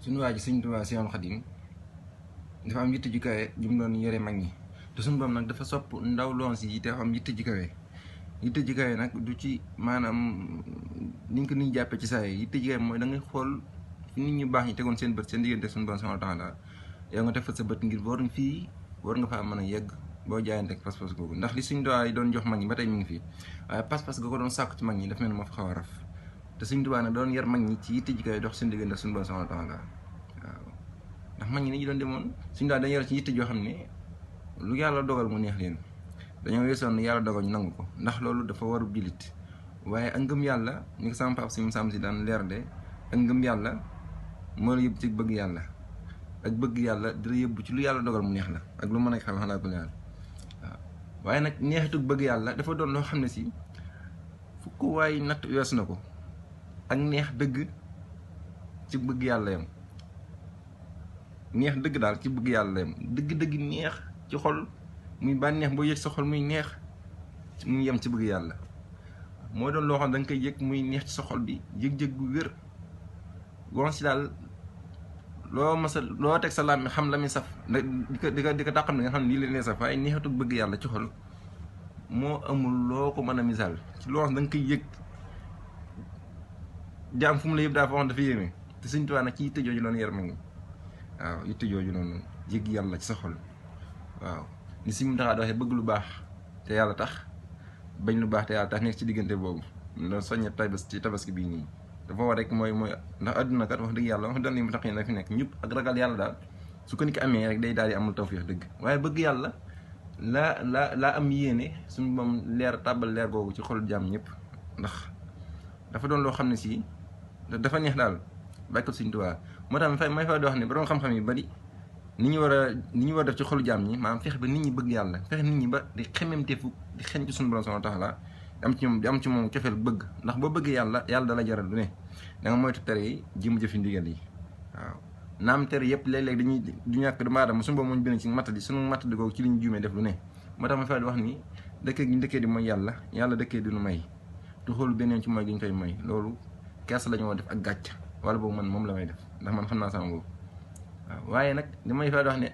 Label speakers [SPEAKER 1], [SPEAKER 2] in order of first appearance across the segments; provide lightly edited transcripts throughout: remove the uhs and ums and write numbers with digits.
[SPEAKER 1] suñu waa ji Sëñ Tuubaa Seexul Xadiim dafa am yitte ju kawe ju mu doon yore mag ñi te suñu boom nag dafa sopp ndaw loon si te dafa am yitte ju kawe yitte ju kawe nag du ci maanaam niñ ko nit jàppee ci saa yi yitte ju kawe mooy da ngay xool fi nit ñu baax ñi tegoon seen bët seen diggante suñu boom subhaanahu wa taala yow nga teg fa sa bët ngir war fii war nga faa mën a yegg boo jaayante ak pas-pas googu ndax li Sëñ Tuubaa yi doon jox mag ñi ba tey mi ngi fii waaye pas-pas ga ko doon sàkku ci mag ñi dafa mel ne moo fa xaw a raf te Sëñ Tuubaa nag doon yar mag ñi ci yitte ji koy dox seen diggante suñu borom subhaanahu wa taala waaw ndax mag ñi ni ñu doon demoon Sëñ Tuubaa dañu yar ci yitte joo xam ne lu yàlla dogal mu neex leen dañoo weesoon ne yàlla dogal ñu nangu ko ndax loolu dafa warub jullit waaye ak ngëm yàlla ñu ko sama papa si mu sàmm si daan leer de ak ngëm yàlla moo la yóbbu ci bëgg yàlla ak bëgg yàlla dina yóbbu ci lu yàlla dogal mu neex la ak lu mën a xam xalaa ko leer waaw waaye nag neexitug bëgg yàlla dafa doon loo xam ne si fukk waaye natt weesu na ko ak neex dëgg ci bëgg yàlla yam neex dëgg daal ci bëgg yàlla yam dëgg-dëgg neex ci xol muy bànneex boo yëg sa xol muy neex muy yem ci bëgg yàlla moo doon loo xam da nga koy yëg muy neex ci sa xol bi yëg-yëg gu wér gon si daal loo masa loo teg sa làmmi xam la muy saf di ko tàqam ne nga xam ne lii la ne saf waaye neexatug bëgg yàlla ci xol moo amul loo ko mën a misaal ci loo xam da nga koy yëg jaam fu mu la yëpp daa fa wax dafa yéeme te Sëñ Tuubaa nag ci yitte jooju noonu yar ma ngi waaw yitte jooju noonu yëg yàlla ci sa xol waaw ni si mu taxaa waxee bëgg lu baax te yàlla tax bañ lu baax te yàlla tax nekk ci diggante boobu loolu soññe ci tabaski bii nii dafa war rek mooy ndax adduna kat wax dëgg yàlla wax dëgg mu tax na fi nekk ñëpp ak ragal yàlla daal su ko nit ki amee rek day daal di amul tawfiix dëgg waaye bëgg yàlla laa am yéene suñu moom leer tàbbal leer googu ci xol jàmm ñëpp ndax dafa doon loo xam ne si dafa neex daal bàyyi Sëñ Tuubaa moo tax may fa di wax ne borom xam-xam yi bari ni ñu war a def ci xolu jaam ñi maanaam fexe ba nit ñi bëgg yàlla fexe nit ñi ba di xememteefu di xeñ ci suñu borom subhaanahu wa taala di am ci moom cofeel bëgg ndax boo bëggee yàlla dala jaral lu ne da nga moytu tere yi jéem jëfi ndigal yi waaw naam tere yëpp léeg-léeg du ñàkk doomu aadama suñu boobu moo ñu bind ci mattadi suñu mattadi googu ci li ñu juumee def lu ne moo tax ma fa di wax ni dëkkee gi ñu dëkkee di mooy yàlla dëkkee di nu may te xool beneen ci mooy gi ñu koy may loolu kees la ñu war def ak gàcc wala boobu man moom la may def ndax man xam naa sama boobu waaw waaye nag damay fa di wax ne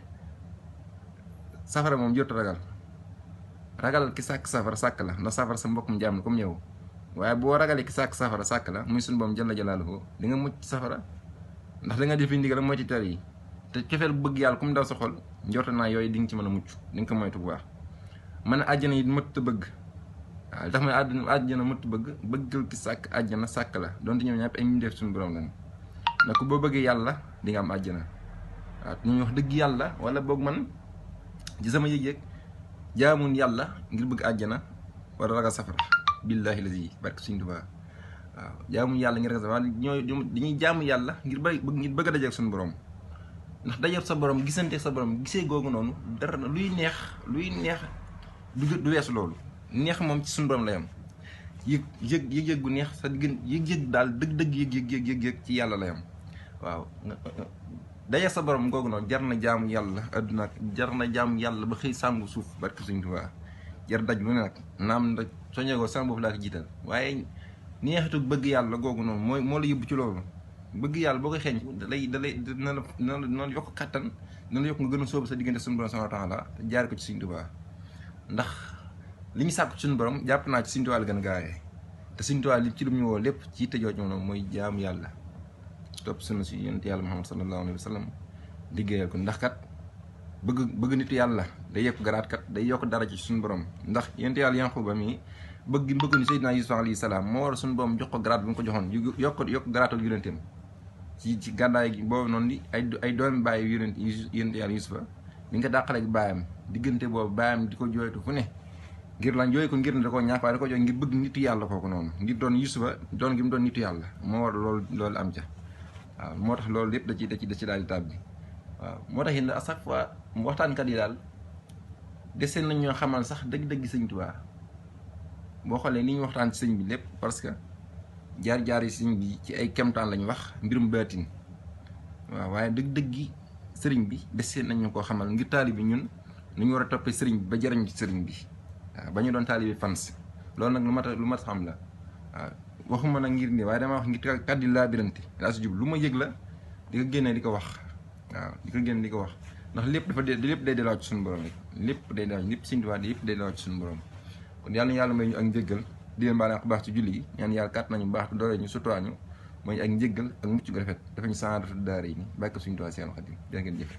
[SPEAKER 1] safara moom jot ragal ki sàkk safara sàkk la ndax safara sa mbokkum jaam comme yow waaye boo ragalee ki sàkk safara sàkk la muy suñu boom jalla jalaaluhu di nga mucc safara ndax da nga jëfe ndigal mooy ci tere yi te cofeel bëgg yàlla comme daw sa xol njorta naa yooyu di nga ci mën a mucc di nga ko moytu bu baax man àjjana yi mëtt bëgg waaw li tax ma àjjana mëtt bëggal ki sàkk àjjana sàkk la donte ñoom ñëpp ay ñu def suñu borom lan ndax boo bëggee yàlla di nga am àjjana waaw ñu wax dëgg yàlla wala boog man ci sama yëg-yëg jaamun yàlla ngir bëgg àjjana wala ragal safara billaahi lazi barke Sëñ Tuubaa waaw jaamun yàlla ngir ragal safara dañuy jaamu yàlla ngir bëgg a dajeek suñu borom ndax dajeek sa borom gisante sa borom gisee googu noonu dara luy neex du weesu loolu neex moom ci suñu borom la yam yëg gu neex sa diggante yëg daal dëgg yëg ci yàlla la yam waaw dajeek sa borom googu noonu jar na jaamu yàlla adduna jar na jaamu yàlla ba xëy sàngu suuf barke Sëñ Tuubaa jar daj lu ne nag naam da soñeegoo sama boobu laa ko jiital waaye neexitu bëgg yàlla googu noonu moo la yóbbu ci loolu bëgg yàlla boo koy xeeñ dina la yokk kattan dina la yokk nga gën a sóobu sa diggante suñu borom subhaanahu wa taala jaar ko ci Sëñ Tuubaa ndax li ñu sàkku ci suñu borom jàpp naa ci Sëñ Tuubaa la gën a gaawee te Sëñ Tuubaa li ci lu mu ñu woo lépp ci yitte jooju moom mooy jaamu yàlla topp sunu si yonent yàlla Muhammad sallallahu alayhi wa sallam liggéeyal ko ndax kat bëgg nitu yàlla day yokk garaat kat day yokk dara ci suñu borom ndax yonent yàlla Yanquba mi bëgg ni Seydina Yuusuf alayhi salaam moo war suñu borom jox ko garaat bi mu ko joxoon yokk garaatal yonenteem ci gàddaay gi boobu noonu di ay doomi bàyyi yonent yàlla Yuusufa bi nga dàqale ak baayam diggante boobu baayam di ko jooytu fu ne ngir lan jooy ko ngir ne da koo ñàkk waaye da ko jooy ngir bëgg nitu yàlla kooku noonu ngir doon Yuusufa doon gi mu doon nitu yàlla moo war loolu am ca waaw moo tax loolu lépp da ci daal di tàbbi waaw moo tax it à chaque fois waxtaankat yi daal dese nañ ñoo xamal sax dëgg-dëgg Sëñ Tuubaa boo xoolee ni ñu waxtaan ci sëñ bi lépp parce que jaar-jaar yi sëñ bi ci ay kemtaan lañu wax mbirum baatin waaw waaye dëgg-dëggi sëriñ bi dese nañ ñu koo xamal ngir taalibi ñun nu ñu war a toppee sëriñ bi ba jëriñ ci sëriñ bi waaw ba ñu doon taalibi fans loolu nag lu mat xam la waaw waxuma nag ngir nii waaye dama wax ngir kàddi laa birante laa si jub lu ma yëg la di ko génne di ko wax waaw di ko génne di ko wax ndax lépp dafa lépp day delloo ci suñu borom rek lépp day delloo lépp Sëñ Tuubaa lépp day delloo ci suñu borom kon yàlla na yàlla may ñu ak njëggal di leen baal baax ci julli yi ñaan yàlla kàtt nañu baax te doole ñu sutuwaa ñu mooy ak njëggal ak mucc gu rafet dafa ñu saadatu daara yi ni bàyyi ko Sëñ Tuubaa seen Xaadim jërë ngeen jëf